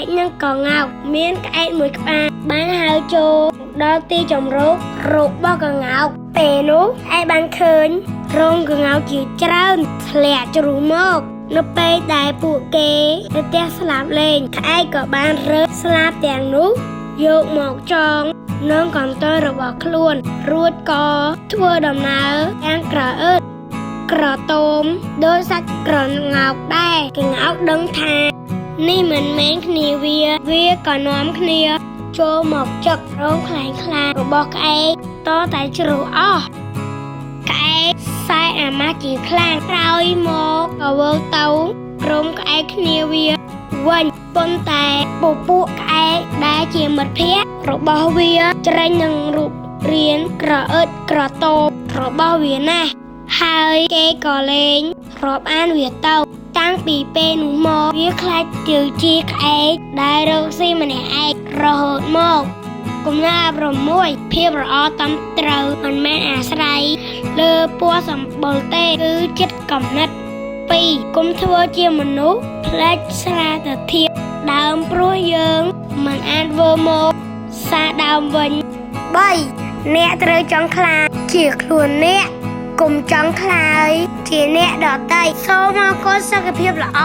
កនិងក្ងោកមានក្អែកមួយក្បាលបានហើរចូលដល់ទីជម្រករបស់ក្ងោកពេលនោះឯងបានឃើញរោងក្ងោកជាច្រើនធ្លាក់ជ្រុះមកនៅពេលដែលពួកគេទៅផ្ទះស្លាបលេងក្អែកក៏បានរើសស្លាបទាំងនោះយកមកចងនឹងកន្ទុយរបស់ខ្លួនរួចក៏ធ្វើដំណើរយ៉ាងក្រអឺតក្រទមដោយសាច់ក្រងោកដែរក្ងោកដឹងថានេះមិនមែនគ្នាវាវាក៏នាំគ្នាចូលមកចឹករោងខ្លែងខ្លារបស់ក្អែកតតែជ្រុះអស់ក្អែកសែអាម៉ាស់ជាខ្លាំងក្រោយមកក៏វិលទៅក្រុមក្អែកគ្នាវាវិញប៉ុន្តែពពួកក្អែកដែលជាមិត្តភក្តិរបស់វាច្រេញនឹងរូបរាងក្រអឺតក្រទមរបស់វាណាស់ហើយគេក៏លែងរាប់អានវាទៅតាំងពីពេលនោះមកវាខ្លាចទៅជាក្អែកដែលរកស៊ីម្នាក់ឯងរហូតមកគំនិតអប់រំមួយភាពល្អត្រឹមត្រូវមិនមែនអាស្រ័យលើពណ៌សម្បុរទេគឺចិត្តកំណត់2កុំធ្វើជាមនុស្សផ្លេចសារធាតុដើមព្រោះយើងមិនអាចធ្វើមកសារដើមវិញ3អ្នកត្រូវចង់ខ្លាចជាខ្លួនអ្នកកុំចង់ខ្លាយជាអ្នកដទៃសូមអរគុណសុខភាពល្អ